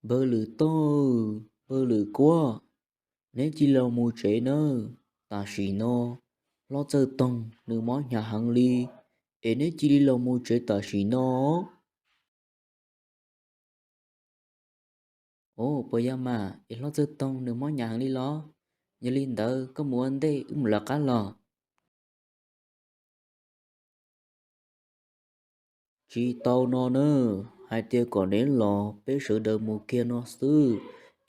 Npawg Lwm Toog, Npawg Lwm Kuab, neb cia li los mus tsev nawb. Tam sim no hlob Txawj Toog nws mob hnyav heev li, es neb cia li los mus tsev tam sim no. Os, puas yog mas es hlob Txawj Toog nws mob hnyav heev li los? Yog li ntawd koj mus ua ntej, wb mus lawv qab los. Tsis tau no nawb, hais tias kom neb los peb sawv daws mus kiag no xwb,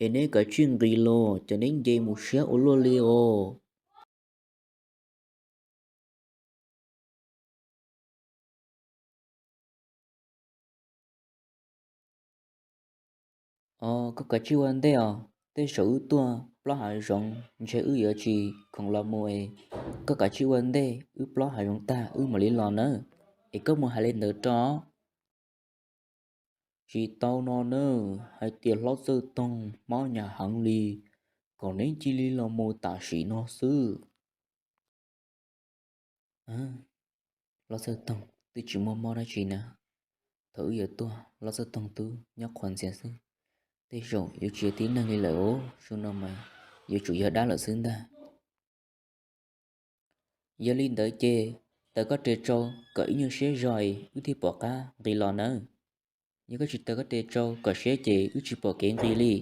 es neb kav tsij nqis los, cov neb nce mus siab ua luaj li os. Os, koj kav tsij ua ntej os, tej zaum wb tuaj plob hav zoov ntshe wb yuav tsis khoom los mus es, koj kav tsij ua ntej, wb plob hav zoov tag wb mam li los nawb, es koj mus hais li ntawd rau. Tsis tau no nawb, hais tias hlob Txawj Toog mob hnyav heev li, kom neb cia li los mus tam sim no xwb. Hlob Txawj Toog twb tsis muaj mob dab tsi na, thaum wb yuav tuaj hlob Txawj Toog twb nyob qhuav ntxias xwb, tej zaum yuav tsis yog tib neeg li lawm os, zaum no mas yuav tsum yog dab lawm xwb ntag. Yog li ntawd ces taws koj ris tsau kom ib nyuag siab zog wb thiaj pom qab nqis los nawb. Yog koj tsis taws koj ris tsau kom siab ces wb tsis pom kev nqis li.